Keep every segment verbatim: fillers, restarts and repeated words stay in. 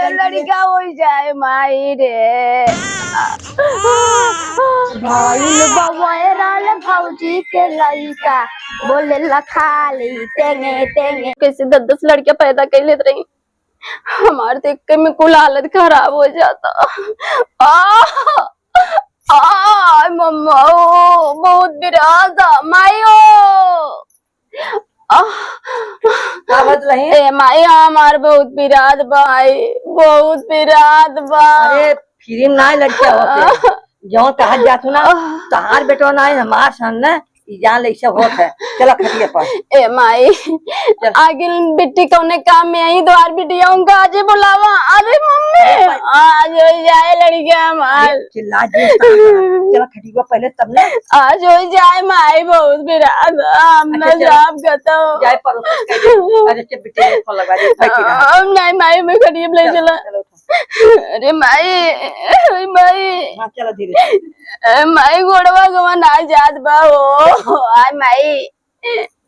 लड़का होइ जाए माई रे। भाई वायरल भौजी के लइका, बोले ला खाली तेंगे तेंगे। कैसे दस दस लड़कियां पैदा कर लेत रही, हमार देख के में कुल हालत खराब हो जाता। आ, आ, मम्मा ओ, बहुत बिराद आ, माई ओ। आह! का बात रही? ए माई, हमार बहुत पिरात बा माई, बहुत पिरात बा। अरे, फिल्म ना लड़किया होते। जौन कहत जात हो ना, आह! तहार बेटवा ना है, हमार सन ना, ई जान ले, ऐसे होत है। चला खटिया पर। ए माई, चल। आगे बिट्टी कौने काम में आई, द्वार बिटिया उनका आज ही बुलावा। अरे मम्मी, अरे भाई। आज हो जाए लड़किया हमार। अरे, चिल्ला दे, चला खटिया पहले तब ना। आज हो जाए माई, बहुत बिरात, हम अच्छा, ना चल। जाब कतौ। जाए परोस के दे। अरे, चल बेटे, फोन लगा दे, भाई के घर। हम नहीं माई, मैं खड़ी ले चल, चला। चल, उठा। अरे माई, अरे माई। हाँ, चला धीरे से। ए माई, गोड़वा गवा ना जात बा हो। आय माई।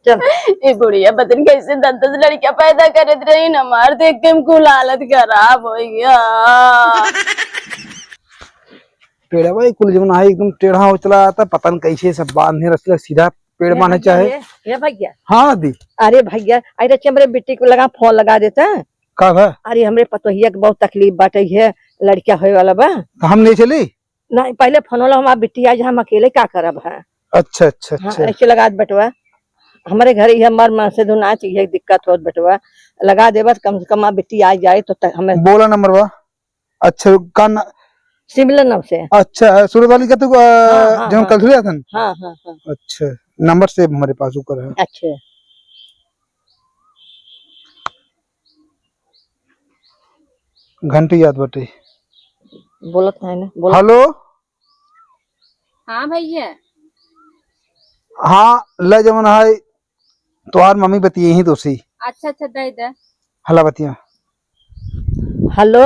चल। ये बुढ़िया पता नहीं कैसे दस दस लड़कियां पैदा करत रही न, हमार देख के हमको हालत खराब हो गया। पेड़वा ही कुल जवन है एकदम टेढ़ा हो चला जाता, पता न कैसे सब बांधे रचले, सीधा पेड़ ए बांधे भैया, चाहे। ए, ए भैया। हाँ दी। अरे भैया, अरे रचे हमरे बिट्टी को लगा, फोन लगा देता। का बा? अरे हमरे पतोहिया के बहुत तकलीफ बाटे, है लड़का होए वाला बा। तो हम नहीं चली? नहीं, पहले फोन वाला हमार बिट्टी आज, हम अकेले का करब है? अच्छा, अच्छा, हाँ, अच्छा। ऐसे लगा दे बेटवा, हमरे घर ये मर मर से धुना चाहिए, दिक्कत होत बेटवा, लगा देबा तो कम से कम आ बिट्टी आ जाए तो त-, हमें बोला नंबर बा। अच्छा, का ना-, सिमिलर नाम से। अच्छा, सूरत वाली का तू, अ, हाँ, हाँ, जौन हाँ। कल हुआ था ना? हाँ, हाँ, हाँ। अच्छा, नंबर सेव हमारे पास ऊपर है। अच्छा। घंटी याद बाटे। बोलत है ना, बोलत। हेलो। हाँ भैया। हाँ, ले जवन है, तोहार मम्मी बतिये ही तोसी। अच्छा, अच्छा, दे दे। हला बतिया। हेलो।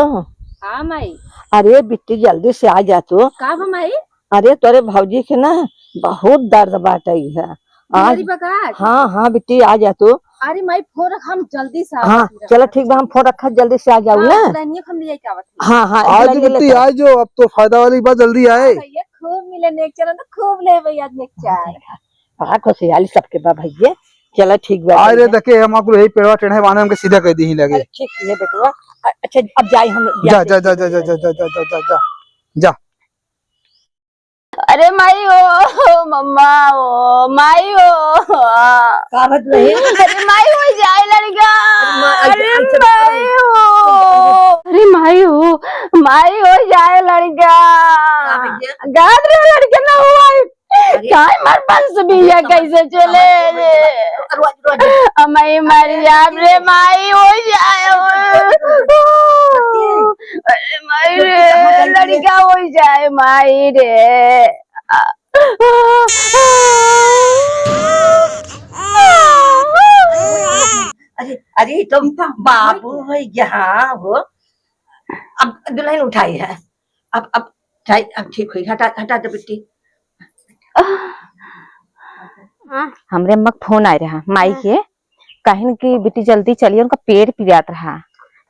हाँ माई। अरे बिट्टी, जल्दी से आ जा तू। का बा माई? अरे तोरे भौजी के ना बहुत दर्द बाटे है। आज बीमारी बा का आज? हाँ, हाँ बिट्टी, आ जा तू। अरे माई, फोन रख, हम जल्दी से हाँ, आवत ही चलो रखा। ठीक बा, हम फोन रखा, जल्दी से आ जाऊ हाँ, ना। दुल्हनिया के हम ले आके आवत ही। हाँ, हाँ, आज दुल्हनिया बिट्टी लेके आ। आ जाओ, अब तो फायदा वाली बात, जल्दी आए। हाँ भैया, खूब मिले नेक, चलो ना, खूब ले भैया नेक चाय। बड़ा खुशहाली सबके बा भैया। चला ठीक बा आज रे भैया। देखे हम आपको यही पेड़वा टेढ़े बाने हमके सीधा कर दी ही लगे। अरे ठीक है बेटवा। अ-, अच्छा अब जाए हम जा, जाते जा, हैं। जा, जा, जा, जा, जा, जा, जा, जा, जा, जा। अरे माई ओ, मम्मा ओ, माई ओ। का बात रही? अरे माई ओ, जाए लड़का। अरे माँ, अरे, अरे अरे माई ओ। अरे माई ओ, माई ओ, जाए लड़का। का भैया? गाद रे लड़के ना हुआ। अरे। काय मर बंस भी अरे है, समझ, कैसे चले? समझ, समझ, रोज, रोज। अमई मर अरे, जाब रे माई, हो जाए। अरे, अरे माई रे, कहाँ गई रे? लड़का हो जाए माई रे। अरे, अरे, तुम बाबू हो यहाँ हो। अब दुल्हन उठाई है। अब, अब, चाहे, अब ठीक होई, हटा, हटा दे बिट्टी। हाँ। हमरे अम्मा के फोन आए रहा, माई हाँ। के, कहिन कि बिट्टी जल्दी चलिए, उनका पेट पिरात रहा।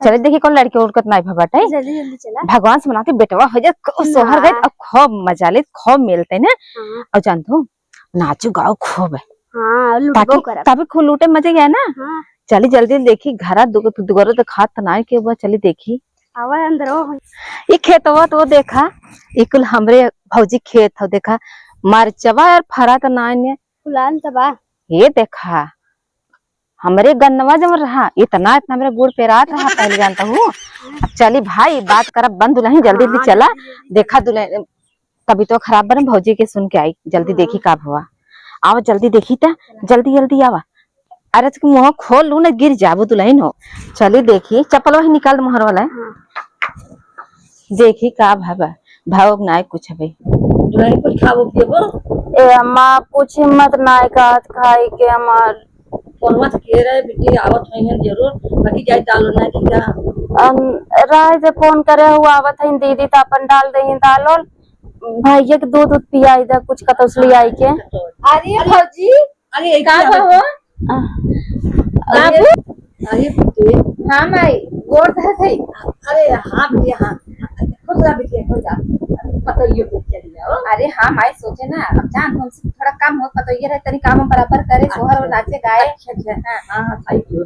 चले अच्छा। देखी कौन लड़के उड़कत नाई भा बाटे। जल्दी, जल्दी चला। भगवान से मना के बेटवा हो जाए, खूब सोहर गए, हाँ। अब खूब मजा ले, खूब मिलते ना। हाँ। और जान दो, नाचू गाओ खूब है। हाँ, लूटबो ताकि करब। तभी खूब लूटे मजे गए ना। हाँ। चली जल्दी देखी, घरा दुग-, दुगरो तो खात नाई के हुआ, चली देखी। आवा अंदरो। ई खेतवा तो देखा, ई कुल हमरे भौजी खेत हो, देखा, मरचवा और फरा त नाई ने। फुलान त बा। ये देखा, हमरे गन्नवा जब रहा, इतना, इतना हमरे गुड़ पेरात रहा पहले, जानता हूँ। अब चली भाई, बात करब बंद दुल्हन, जल्दी, जल्दी हाँ, चला। जल्दी, जल्दी। देखा दुल्हन, तबीयत खराब बा ना, भौजी के सुन के आई, जल्दी हाँ। देखी का भवा। आवा जल्दी देखी त, जल्दी जल्दी आवा। अरे तो मुँह खोल लू ना, गिर जाबू दुल्हन हो। चली देखी, चप्पल वही निकाल दे मोहर वाला है। हाँ। देखी का भवा, भावक नाय कुछ भाई। दुल्हन कुछ खाबो पियबो? ए अम्मा, कुछ हिम्मत नाय कहत खाई के हमार। फोनवा से के रहे, बिट्टी आवत होइहन जरूर, बाकी जाई दाल ना कि का? अम, राय से फोन करे हुआ, आवत हईन दीदी, त अपन डाल देहिन दाल उल। भैया के दूध, दूध पियाई दा, कुछ कतौस ले आई के। अरे भौजी, अरे, एक का मिनट। कहो? आ, बाबू? अरे, अरे, बिट्टी। हाँ माई, गोड़ धरत हई। अरे, हाँ बिटिया, हाँ। खुश रह बिटिया, खुश रह। पतोहियो के चली जाओ। अरे हाँ माई, सोचे ना, अब जान हमसे थोड़ा कम हो, पतोहिया रहे, तनी काम बराबर करे, अच्छा, सोहर और नाचे गाए। अच्छा, अच्छा। हाँ। हाँ, हाँ, सही हो।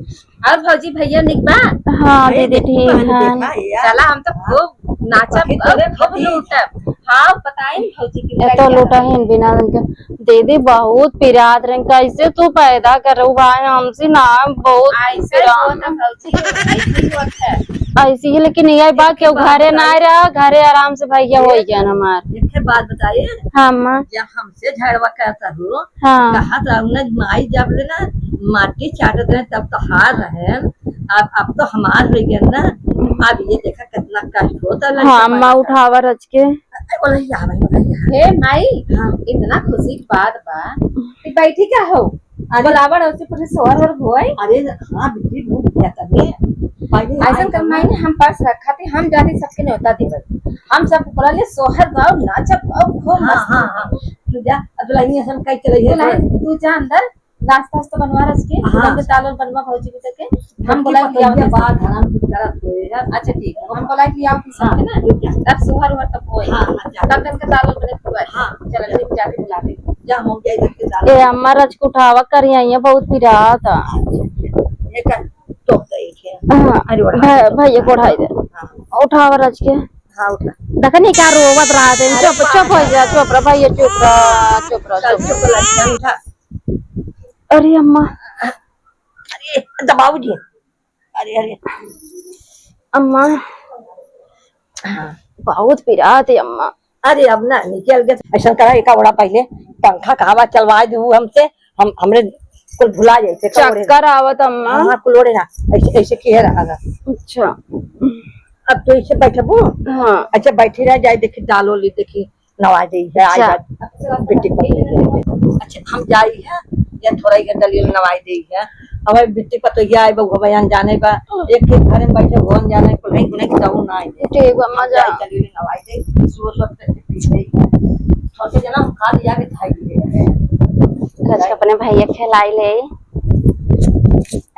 और भौजी भैया निक बा? हाँ अरे दीदी, देखी ठीक बहन, है। देखा यार। चला, हम तो हाँ। खूब नाचब, बाकी तोरे खूब खातिर। लूटब। हाँ, बताई भौजी की ये तो लड़कियाँ लूटा हैं। ही बिना उनके। दीदी बहुत पिरात रहे, कैसे तू पैदा करो भाई, हमसे ना बहुत ऐसे पिरात। होत है भौजी, ऐसे ही होत है। ऐसी ही, लेकिन यही बात एक केहू बात घरे ना बताई। रहा, घरे आराम से भैया हो एक, गया ना हमार। एक बात बताइए, हाँ अम्मा। जब हमसे झगड़वा करता हो, हाँ। कहा था उन्हें माई जब ले ना माटी चाटत रहे तब तो हार रहे, अब, अब तो हमार हो गया ना। अब ये देखा कितना कष्ट होता लड़का हाँ अम्मा, पैदा कर। उठावा रच के। अरे, बोला, "या भाई, बोला, या।" हे माई, हाँ। इतना खुशी की बात बा, कि बैठी का हो? अरे। बोलावड़ उसे पूरे सोहर और होए। अरे, हाँ, बिल्कुल भूल गया था मैं। पहले ऐसा आए कर था माई ना। ने हम पास रखा थे, हम जाते सबके न्योता देवल। हम सब बोला ले सोहर गाओ, नाचब, गाओ, खूब हाँ, मस्ती। हाँ, हाँ। तू जा, अब दुल्हनिया सब कह चले गए। दुल्हन, तू जा अंदर, नाश्ता वास्ता बनवा रच के, हाँ। दुल्हन के ताल वाल बनवा भौजी के करके, हम बोला कि आओ बात हराम की तरह सोए है। अच्छा, ठीक है, हम बोला कि आओ किसी हाँ, के ना, रुक जा। तब सोहर ओहर तब होए। हाँ, हाँ, जा। तब तक के ताल वाल बने हुआ है। हाँ। चल, अभी जाके बुला दे। जा, हम जाए करके ताल ए, अम्मा रच के उठावा करिया, ये बहुत पिरात। अच्छा, अच्छा। ये कर, टोक दे इसे। हाँ, अरे, ओढ़ा भै-, दे। भैया को ओढ़ाई दे। हाँ। उठावा रच के। हाँ, उठा। देखा नहीं क्या रोवत रहा थे। अरे, चुप, चुप हो जा, चुप रह भैया, चुप रह, चुप रह, चल, चुप। चुप रह, चल, उठा। अरे अम्मा। अरे, दबाओ जी। अरे, अरे। अम्मा। हाँ। बहुत पिरात है अम्मा। अरे, अब ना निकल गए। ऐसा करा, एक ओड़ा पहले पंखा का हवा चलवा दू हमसे, हम, हमरे कुल भुला जाए थे, का ओढ़े चक्कर ना। आवत अम्मा। हाँ, कुल ओढ़े ना, ऐसे, ऐसे किहे रहा था। अच्छा। अब तो ऐसे बैठबू? हाँ। अच्छा, बैठी रह जाए, देखी दाल ओली, देखी नवाई देई है, आई अच्छा। बात, बिट्टी पकड़ ले। अच्छा, हम जाई है, या थोड़ा ही डलिया नवाई देई है। हमारे बिट्टी पतोहिया आई, बहू बयान जाने बा, एक एक घर में बैठे भवन जाने, कुल नहीं, कुल नहीं, जाऊ ना आई। ठीक बा, मजा। जाई, डलिया नवाई देई, सुबह सुबह करके पी लेई। थोड़े जना हम खा लिया के खाई लिए। रच के अपने भैया खिलाई ले।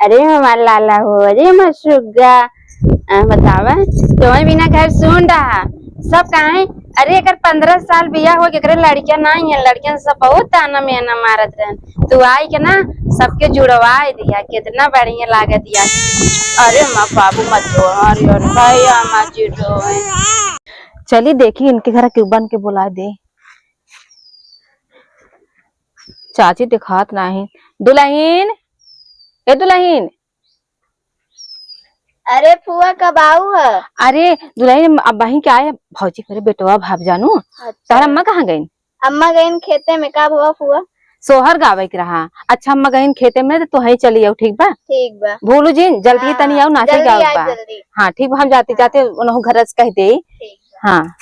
अरे हमार लाला हो, अरे हमार सुग्गा। आ, बतावा, तुम्हें बिना घर सुन रहा। सब कहे, "अरे, एकर पन्द्रह साल बियाह हो, एकरे लड़कियां नाहीं हैं, लड़कियन सब बहुत ताना मेना मारत रहन। तू आई के ना, सबके जुड़वाए दिया, कितना बढ़िया लागत या।" अरे माँ, बाबू मत रो, अरे, अरे, भैया मत जुड़ो। चली देखी, इनके घर के बन के बुला दे। चाची दिखात नाहीं। दुलहिन, ए दुलहिन, अरे फुआ, कब आऊ ह? अरे दुलहिन, अब बहिन के आए, भौजी करे बेटवा भाभी जानू। अच्छा। तोहर अम्मा कहाँ गइन? अम्मा गइन खेते में। का भवा फुआ? सोहर गावे के रहा। अच्छा, अम्मा गइन खेते में, तो तू ही चली आऊ, ठीक बा? ठीक बा। भूलू जिन, जल्दी हाँ, तनी आऊ, नाचे जल्दी गावे आई, बा। जल्दी। हाँ, ठीक बा, हम जाते हाँ। जाते उनहु घर से कह दे। ठीक बा। हाँ।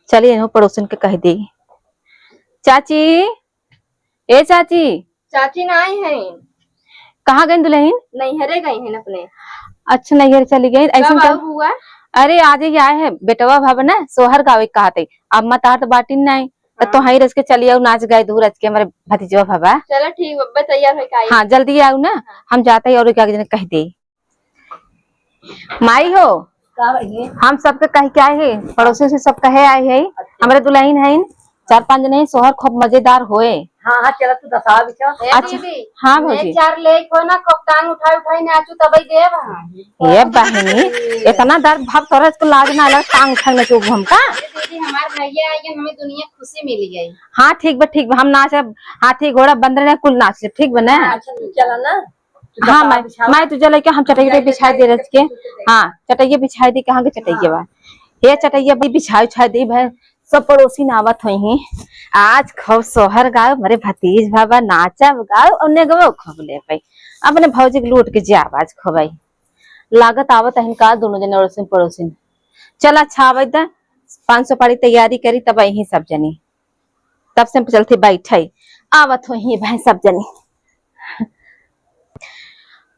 चली, इन्हों पड़ोसिन के कह दे। चाची, ए चाची। चाची ना आई हैं। कहाँ गइन दुलहिन? नैहरे गई हैं अपने। अच्छा, नैहर चली गइन। ऐसे कब आऊ बुआ? अरे, आज ही आए हैं, बेटवा भावा ना, सोहर गावे के कहत है। अम्मा तार तो बाटिन नाहीं, तो हाँ। तोहई रच के चली आऊ, नाच गाए दू रच के हमारे भतीजवा भावा। चलो ठीक बा, तैयार होके आई। हाँ, जल्दी आऊ ना, हाँ। हम जाते ही और एक आदमी कह दे। माई हो, का भइले? हम सबके कह के आए हैं, पड़ोसी से सब कहे आए हैं, अच्छा। हमरे दुलहिन हइन, चार पाँच जने सोहर खूब मजेदार होए। हाँ, हाँ, चला तू दसावा बिछावा। ए अच्छा, दीदी, हाँ मैं भौजी। चार लेके हो ना, खूब टांग उठाई उठाई नाचू, तबई देब हम। ए बहिनी, इतना दर्द भाव तोरा इसको लाज ना लग, टांग उठाई नाचू हमका। ए दीदी, हमार भैया आइए, हमें दुनिया खुशी मिल गई। हाँ, ठीक बा, ठीक बा, हम नाचब, हाथी घोड़ा बंदर ना कुल नाच ले, ठीक बा ना? हाँ, अच्छा, चला ना। हाँ, मैं, मैं तुझे लेके हम चटैया बिछाई दे रच के। हाँ, चटैया बिछाई दे, कहाँ के चटैया बा? ये चटैया भी बिछाई, बिछाई दे भाई। सब पड़ोसी ना आवत होई हैं। आज खूब सोहर गाओ, मेरे भतीज भावा नाचब गाओ और नेगवो खूब ले पाई। अपने भौजी के लूट के जाब आज खूब आई। लागत आवत है इनका दोनों जने अड़ोसिन पड़ोसिन। चल अच्छा आवे द, पान सुपारी तैयारी करी तब यहीं सब जनी। तब से हम चलते बैठे, आवत होई हैं भाई सब जनी।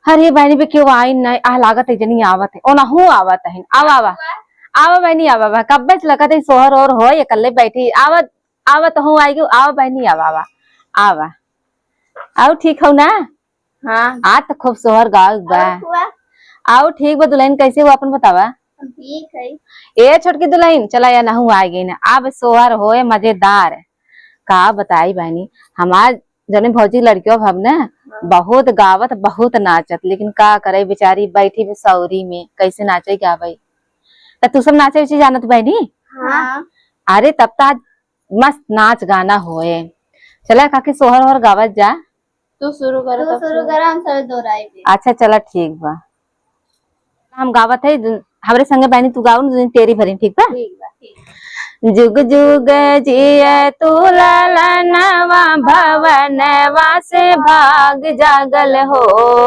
अरे बहनी बे, केहू आइन नाहीं, आ लागत है जनी आवत है, ओनहु आवत है, आवा, आवा, आवा बहनी, आवा, आवा, कब्बे से लगत है सोहर और होए, एकल्ले बैठी, आवत, आवत हूँ, आइगो, आवा बहनी, आवा, आवा, आवा, आऊ ठीक हो ना? हाँ। आ तो खूब सोहर गावत बा। और फुआ? आओ, ठीक बा दुलहिन, कैसे हो, आपन बतावा। हम ठीक है। ए छोटकी दुलहिन, चला या नहु आ गई ना, अब सोहर होए मजेदार। का बताई बहिनी, हमार जौने भौजी लड़कियों भव न, हाँ। बहुत गावत, बहुत नाचत, लेकिन का करे बेचारी बैठी बे सौरी में, कैसे नाचे गावे। त तू सब नाचे उचे जानत बहिनी? हाँ। अरे तब त आज मस्त नाच गाना होए। चला काकी सोहर ओहर गावत जा। तू शुरू कर, तू तब शुरू शुरू। कर, हम सब दोहराई भी। अच्छा चला ठीक बा। हम गावत है, हमरे संगे बहिनी तू गाओ न, तेरी भरी, ठीक बा? ठीक बा, ठीक। जुग जुग जिय तू ललनवा भवनवा से भाग जागल हो,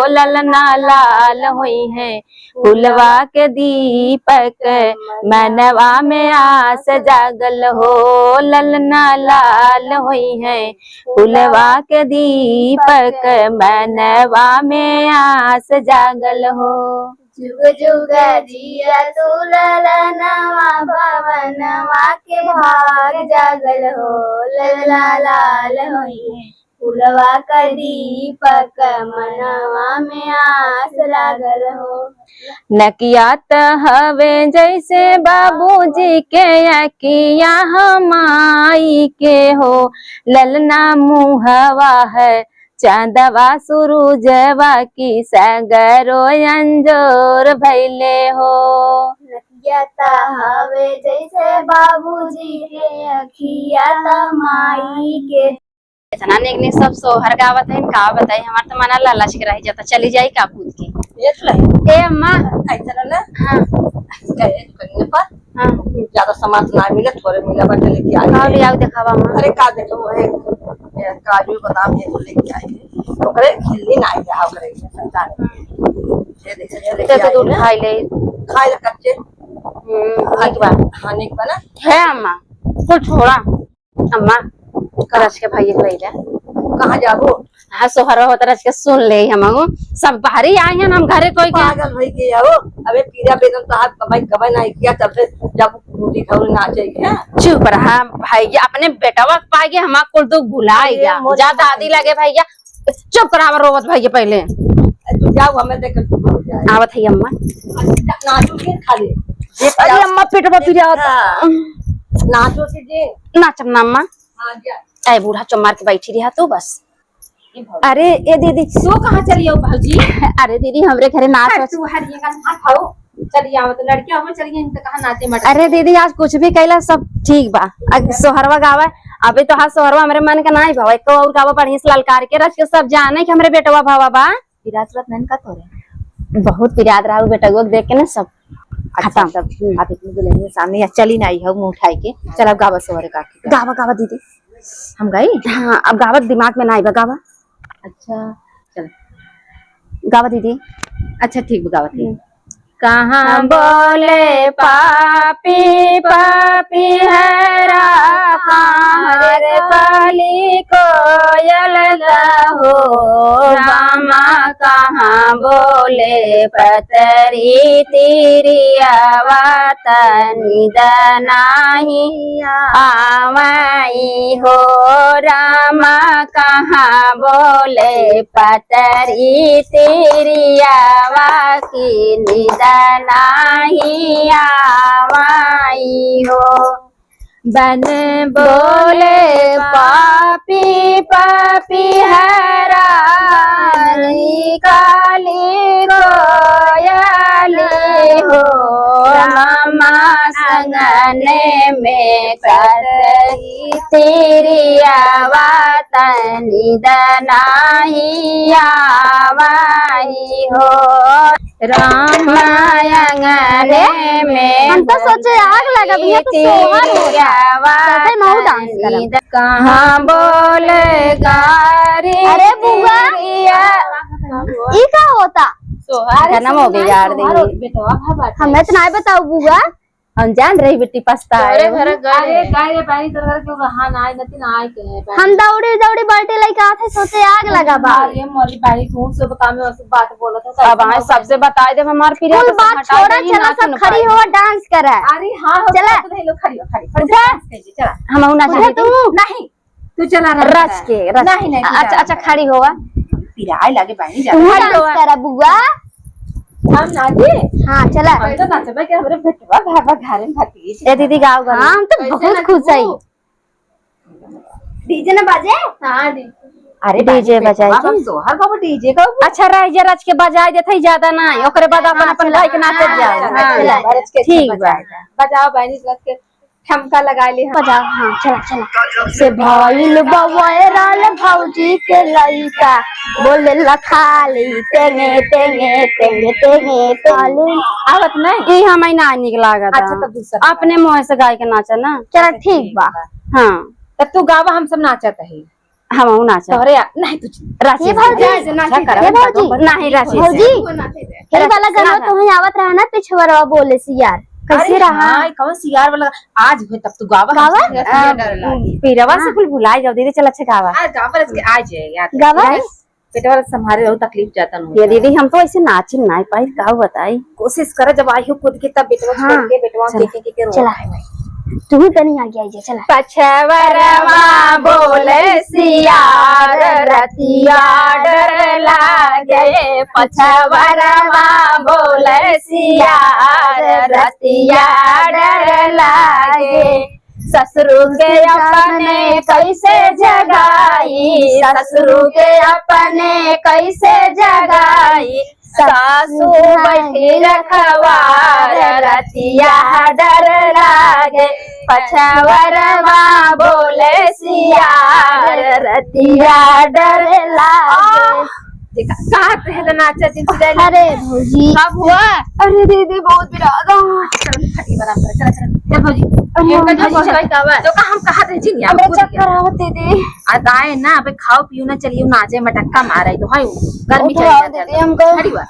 ललना लाल होई है फुलवा के दीपक मनवा में आस जागल हो, ललना लाल होई है फुलवा के दीपक मनवा में आस जागल हो। जुग जुग जिया तू ललनवा भवनवा के भाग जागल हो, ललना लाल होई है फुलवा का दीपक मनवा में आस लागल हो। नकिया त हवे जैसे बाबूजी के अखिया हमाई के हो, ललना मुहवा है चांदवा सुरुजवा की सगरो अंजोर भैले हो। नकिया त हवे जैसे बाबूजी के अखिया त माई के। इतना नेक नेक सब सोहर गावत है, का बताई, हमार तो मना लालच के रह जाता, चली जाई का कूद के। देख ले। ए अम्मा। ऐसा ना। हाँ। कहे, कहीं पर। हाँ। ज्यादा सामान तो ना मिले, थोड़े मिला बा, लेके आई। का ले आओ देखावा अम्मा। अरे का देखो, वो है, ये काजू बादाम ये तो लेके आई है। ओकरे खिल्ली ना आई रहा, ओकरे संतान। ये देखो, ये लेके तो आई दूध है। खाई ले। खाई ले कच्चे। हम्म, हाँ, ठीक बा। हाँ, निक बा ना? है अम्मा, कुल छोड़ा। अम्मा, रच के भाई एक लइला। कहाँ जाबो? हाँ, सोहरवा होत रच के सुन ले हमहू। सब बाहरी आए हैं, हम घरे कोई के पागल भई के आओ। अबे पीरा बेदन तो हाथ कमाई, कमाई नहीं किया, तब से जब बूटी खाऊ नाचे के। चुप रहा भैया, अपने बेटवा के पाए के हमार कुल दुख भुलाई अरे गया। मोर जा दादी लगे भैया, चुप रहा, रोवत भैया पहले। ए, तू जाओ, हमें देख के चुप हो जाए। आवत है अम्मा। अच्छा, नाचो के खाली। अरे अम्मा, पेटवा पिरात। हाँ। नाचो के जे। नाचब ना अम्मा। हाँ, जा। ए बूढ़ा चुप मार के बैठी रहा तू बस। अरे ए दीदी। तू कहाँ चली आओ भौजी? अरे दीदी, हमरे घरे नाच हट, वाच तू हट, ये का हाथ खाओ। चली आओ तो लड़कियां हो, चली गई तो कहाँ नाचे मटे। अरे दीदी, आज कुछ भी कैला सब ठीक बा। आज सोहरवा गावा, अबे तो आज सोहरवा हमरे मन का नाई भावा, एक और गावा बढ़िया से ललकार के रच के सब जाने कि हमरे बेटवा भावा बा। पिरात उरात नैन का तोरे? बहुत पिरात रहा उ बेटवा के देख के ना सब अच्छा, खत्म। तब हम्म। आप इतनी दुल्हन के सामने या चली ना आई हो मुंह उठाई के। चल अब गावा सोहर का। गावा, गावा दीदी। हम गाई? हाँ, अब गावत दिमाग में ना आई बा, गावा। अच्छा, चल। गावा दीदी। अच्छा, ठीक बा, गावा दीदी। हम्म। कहाँ बोले पापी, पापी है राम, रे कली कोयल हो रामा, कहाँ बोले पतरी तिरियावा तनी दनाही आवई हो रामा, कहाँ बोले पतरी तिरियावा की निदनाही आवई हो। बन बोले पापी, पापी हरानी काली कोयली हो, रामा संगने में कतई तिरियावा तनी दनाही आवई हो। राम आंगने में हम तो सोचे आग लगा, भैया तो सोहर हो गया। सोचे महू डांस करा। कहाँ बोले गारी अरे बुआ, ई का होता? सोहर गाना वो बिगाड़ दे। हमें तो नहीं बताओ बुआ। हम जान रही बेटी पछताए। तोरे घर गए। अरे, का रे बाई, तोरे घर क्यों रहा ना आए, नती ना आए के है, बाई। हम दौड़ी, दौड़ी बाल्टी लेके आते, सोचे आग लगा बा। अरे, मोरी बाई, तू सब काम में सब बात बोलत हो, अब आए सबसे बताए देब हमार पिरिया कुल तो बात हटा छोड़ा, दे, चला ना सब सुन खड़ी पाए। हो, डांस करा। अरे, हाँ, हो, चला। सब नहीं लोग खड़ी हो, खड़ी, खड़ी, उठा। डांस कीजिए, चला। हम हूं ना उठा करी। तू। नहीं। तू चला रहा रच है। के, रच नहीं, के। नहीं, तू अच्छा, चला अच्छा, रहा। खड़ी होवा। पिराए लागे बानी जा। तू खड़ी डांस होवा। करा बुआ। हम नाची? हाँ, चला। हम तो नाचबे के हमरे बेटवा भाई घरे में भतीज। ए दीदी, गाओ, गाओ। हाँ, हम तो कैसे बहुत खुश है। डीजे ना बाजे? हाँ, डीजे। अरे डीजे बजाई। हम तोहर बाबू डीजे का। अच्छा, राइजर आज के बजाई देते ही ज्यादा ना, ओकरे बाद अपन अपन गाय के नाचत जाओ। हाँ, हाँ, हाँ, हाँ, ठीक बा। बजाओ बहनी, रच के ठमका लगा ली। बजाओ, हाँ, चला, चला। से भइल बा वायरल भौजी के लइका, बोले ला खाली टेंगे, टेंगे, टेंगे, टेंगे, टेंगे। आवत नहीं? ई हमें ना निक लागत। अच्छा, तब दूसरा। अपने मुँह से गाय के नाचा ना। चला, ठीक बा। हाँ। तब तू गावा, हम सब नाचत है। हमहू नाचब। तोहरे आ-, नहीं, तू राची ये भौजी, अच्छा करा, ये भौजी, नहीं, राची। भौजी, ये वाला गाना तुम्हें आवत रहा ना, पिछवरवा बोले सियार। कैसे रहा? हाँ, कौन सियार वाला? आज हुए तब तू गावा, गावा? हमसे डर लागी। पीरवा से कुल भुलाई जाओ दीदी, चल अच्छा गावा। आज गावा, आज के, आज है याद। गावा? पेटवा संभारे रहू, तकलीफ जाता नहीं। ये दीदी, हम तो ऐसे नाच नहीं पाई, का बताई? कोशिश कर, जब आई हो कूद के, तब बेटवा हाँ, छोड़ के, बेटवा चला, के, के, के रो। चला। तू तनी आगे आई जा, चला। पछवरवा बोले सियार, रतिया डर लागे। पछवरवा बोले सियार, रतिया डर लागे। ससुरु के अपने कैसे जगाई, ससुरु के अपने कैसे जगाई, सासू बैठी रखवार, रतिया डर लागे, पछवरवा बोले सियार, रतिया डर लागे। देखा, कहत रहे तो नाचा दिन से जाए। अरे भौजी। कब हुआ? अरे दीदी, बहुत बिराद। चल, फटी बराबर, चल, चल। चल भौजी। अरे इनका जो भौजी, भौजी चल। का बा? तो का हम कहत रहे जी, नहीं, अब हमरे कूद चक्कर गया। आवत दीदी। आ दाएं ना, अबे खाओ पियो ना, चलियो नाचे मटक्का मारे तो है, गर्मी उठाओ चली जाती दीदी, है। हमको। खड़ी बा।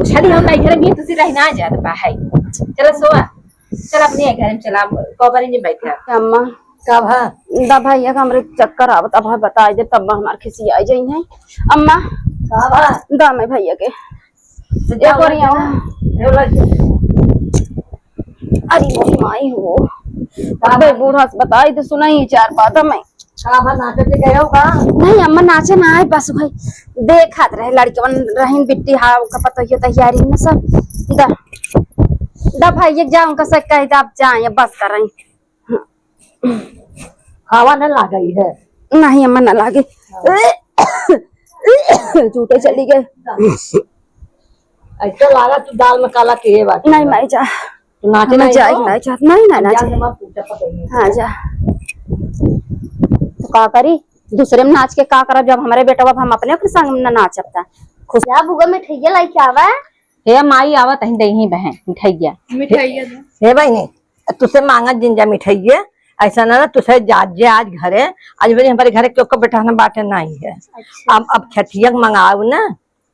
उछली हम नहीं घर में, तुसी रही ना जात बा है। चलो सोआ। चल अपने घर में चला, कोबरी में बैठा। अम्मा। का भा? दा भैया का हमरे चक्कर आवत, अब बताई दे, तब हमार खिसियाई जाई है। अम्मा। का भा? दा मैं भैया के। तो एक जा और यहाँ। ना। अरे मोरी माई हो। का अबे भा? बूढ़ा से बताई दे, सुनाई चार बात हमें। का भा, नाचे के गए हो का? नहीं अम्मा, नाचे ना आए, बस भाई देखत रहे, लड़कवन रहीन बिट्टी, हाँ, उनका पता ही तैयारी में सब। दा, दा भाई, ये जाओ, उनका से कह दे, आप जाए, बस कर रही। हवा न लाग गई है। नहीं अम्मा, न लागे। हाँ। झूठे चली गए। ऐसे लागा तू दाल में काला किए बाटी। नहीं माई जा। तू नाचे हमें ना जाए, जाओ। नहीं जा, नहीं ना हम नाचे। जाके मार पूछा पता ही नहीं। हाँ जा। तो का करी? दूसरे में नाच के का करब, जब हमारे बेटा, अब हम अपने, अपने संग में ना नाचब त। खुश या बुआ मिठाइया लेके आवा। हे माई, आवत ही दही बहन मिठाइया। मिठाइया दो। हे बहिनी, तुसे मांगत जिन जा मिठाइया, ऐसा ना, ना तुसे जा, जे आज घरे, आज बड़ी हमारे घरे क्यों को बेटा ना बाटे नहीं है। अच्छा। अब, अब छठिया के मंगाओ ना,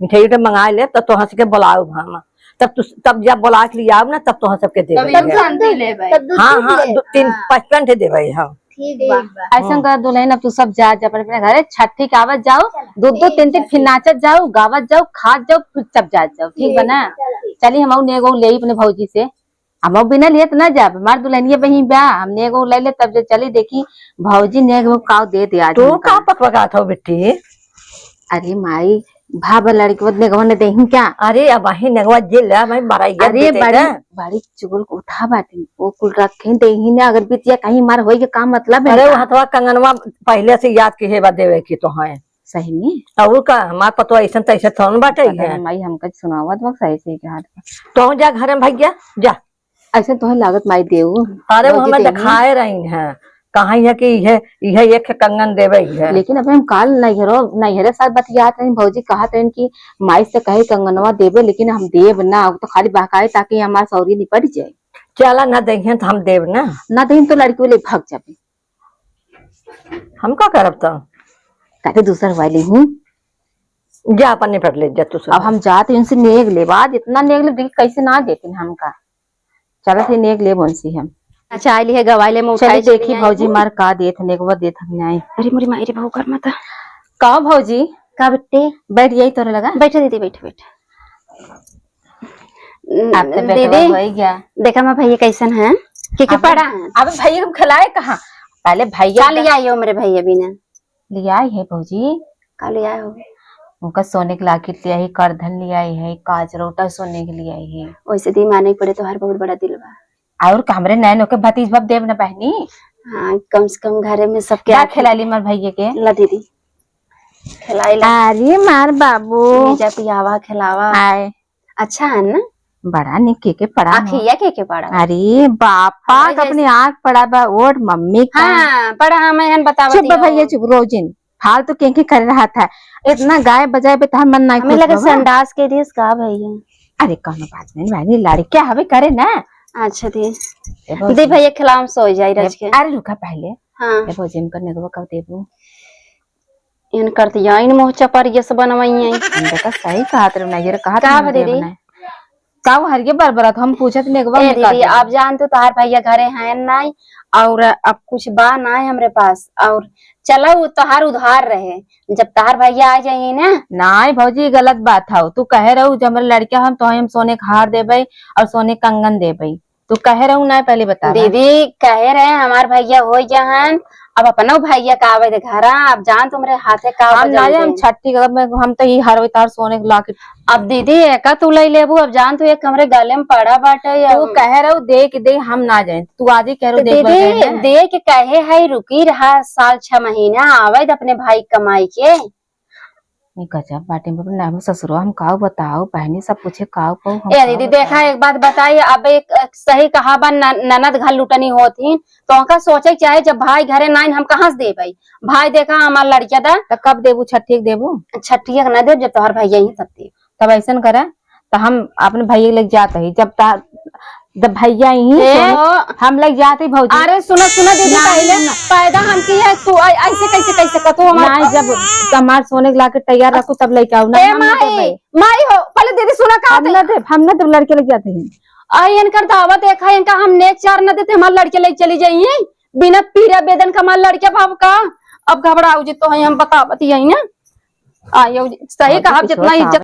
मिठाई उठाई मंगा ले, तब तोहर सबके बुलाओ हम। तब तू, तब जब बुला के लिए आओ ना, तब तोहर सबके दे तब देंगे। तब दूध पी लेबै। तब दूध हाँ, पी हाँ, ले। दो, तीन, हाँ। पचपन ठे देबै हम। ठीक बा। ठीक बा। ऐसा हम्म। कर दुल्हन, अब तू सब जा, जा अपने, अपने घरे, छठी के आवत जाओ, चला। दो, दो, ठीक तीन, तीन, बा। फिर नाचत जाओ, गावत जाओ, खात जाओ, फिर तब जात जाओ, ठीक बा ना? ठीक, चला। चली हम नेग उग लेई अपने भौजी से। हम बिना लिए त ना जाब, हमार दुल्हनिया बहिन बा, हम नेग उग ले ले तब जो चली देखी भौजी नेग उग काव दे दे आज तू हमका। का पकपकात हो बिट्टी? अरे माई, भाव लड़की बद नेगवा न देही का? अरे अब अही नेगवा जे ले, मैं बड़ाई अरे देते बड़ी, ना। बड़ी चुगल कोठा बाटे, वो कुल रखे देही ना, अगर बिटिया कहीं मार होई के का मतलब है अरे का? वो हथवा कंगनवा पहले से याद किहे बा देवे की तो है। सही में? और का, हमार पतोह ऐसन तैसे थोन बाटे पता है। नहीं माई, हमका सुनावत वक्त सही, सही कहा था। तो जा घर में भैया, जा। ऐसे तोहे लागत माई देऊ। अरे वो भौजी हमें देही। दिखाए रही हैं, कहा है कि यह, यह एक कंगन देवे ही है। लेकिन अबे हम काल नैहरो, नैहरे साथ बतियात रही, भौजी कहत रही कि माई से कहे कंगनवा देवे, लेकिन हम देब ना, वो तो खाली बहकाए ताकि हमार सौरी निपट जाए। चला ना देही तो हम देब ना। ना देही तो लड़की वाले भाग जाबे। हम का करब त? कहते दूसर वाली हूँ। जा अपन निपट ले जा तू सब। अब हम जाते उनसे नेग लेब, आज इतना नेग लेब, देखी कैसे ना देते हमका। चलत ही नेग लेब उनसे हम। अच्छा, आइली है गवाइले में उठाई चली देखी भौजी मार का देत नेगवा देत हम नहीं। अरे मोरी माई रे, बहू कर मत। का भौजी? का बिट्टी? बैठ जाई तोरे लगा। बैठे दीदी, बैठ, बैठ। आप तो बेटवा दीदी, होई गया। देखा मैं भैया कैसन है, के के आप पड़ा है। अब भैया हम खिलाए कहाँ? पहले भैया का लिया आयो मेरे भैया बिना। लिया है भौजी। का लिया हो? उनका सोने के लाकिट लियाई, करधन लियाई है, काजरोटा सोने के लियाई है। वैसे दी माने पड़े तोहार बहुत बड़ा दिल बा। और का हमरे नैनो के भतीजवा देब न बहनी? हाँ, कम से कम घरे में सबके दा आँखी खिलाली मार भैया के। ला दीदी, खिलाई ला। अरे मार बाबू। जा पियावा, खिलावा। आए। अच्छा है ना? बड़ा निक के के पड़ा न। आँखिया के के पड़ा? अरे बापा अरे का जैसे अपने आँख पड़ा बा, ओट मम्मी का। हाँ, पड़ा, हम एहन बतावत चुप बा ही भैया, हूँ। चुप, रोजिन। फालतू के के करे रहा था। इतना गाय बजाए पे तहार मन नहीं हमें खुश लगे बा। संडास के दिस का भैया? अरे कौनो बात नहीं भाई, लड़के हवे करे ना। अच्छा दी। ए भौजी। दी भैया खिलाम सो जाई ए, रच के। अरे रुका पहले। हाँ। ए भौजी, इनकर नेगवा कब देबू? इन करतिया, इन मोह चपरिया से बनवाई है। हम तो सही कहत रहे, नहीं रे, कहत का नहीं बा देबे दीदी? ना। का वो हरिये बरबरत, हम पूछत नेगवा ए में का दीदी, देबे? आप जान तो तोहार भैया घरे हैं नहीं, और अब कुछ बा नहीं हमरे पास, और चलो वो तोहार उधार रहे, जब तोहार भैया आ जाइए ना। नहीं भौजी, गलत बात हौ। तू कहे रहू जब हमरे लड़किया हम तो हम सोने के हार देबे और सोने कंगन देबे। तू कहे रहू ना पहले बता। दीदी कहे रहे हमार भैया हो जहन, अब अपनो भैया का आवे दे घरा, अब जान तुमरे हाथे का हम बजन ना जाए, हम दे। छठी के में हम तो ई हरवे तार सोने के लाके। अब दीदी एका तू ले लेबू, अब जान तू एक हमरे गले में पड़ा बाटे। तू अब कहे रहू दे के दे, हम ना जाए, तू आज ही कह रहू तो दे के दीदी जाए ना। दे के कहे है रुकी रहा साल छह महीना, आवे दे अपने भाई कमाई के। ई गजब बाटे बाबू, ना हम ससुरो हम काऊ बताओ, बहनी सब पूछे काऊ पाऊ हम ए काऊ दीदी, देखा बताओ। एक बात बताई, अब एक, एक सही कहा बा, न-, ननद घर लुटनी होत ही, तो उनका सोचे के चाहे जब भाई घरे नाइन हम कहाँ से देबै? भाई देखा हमार लड़किया दा। तो कब देबू? छठिया के देबू? छठिया के ना देब, जब तोहर भैया ही तब देब। तब ऐसन करा, तो हम अपने भैया के लेके जात ही, जब ता जब भैया यहीं ए, सोने, ओ। हम लग जाते भौजी। अरे सुनो, सुनो दीदी, ना, पहले ना। पैदा हम की है, तू ऐ-, ऐसे कैसे, कैसे कर तू हमार नहीं, जब हमार सोने के लाके तैयार रखू तब लेके आऊ ना, ए हम ना माई, देबे। माई हो, पहले दीदी सुना का हम होता ना है? देब, हम ना देब, लड़के लेके जाते हैं। आई इनकर दावा देखा, इनका हम नेक चार न देते, हमार लड़के लेके चली जाइए, बिना पीरा बेदन का हमार लड़के बाप का। अब घबराऊ जी तो है, हम बतावत यही ना। आ, ये सही कहा, जितना इज्जत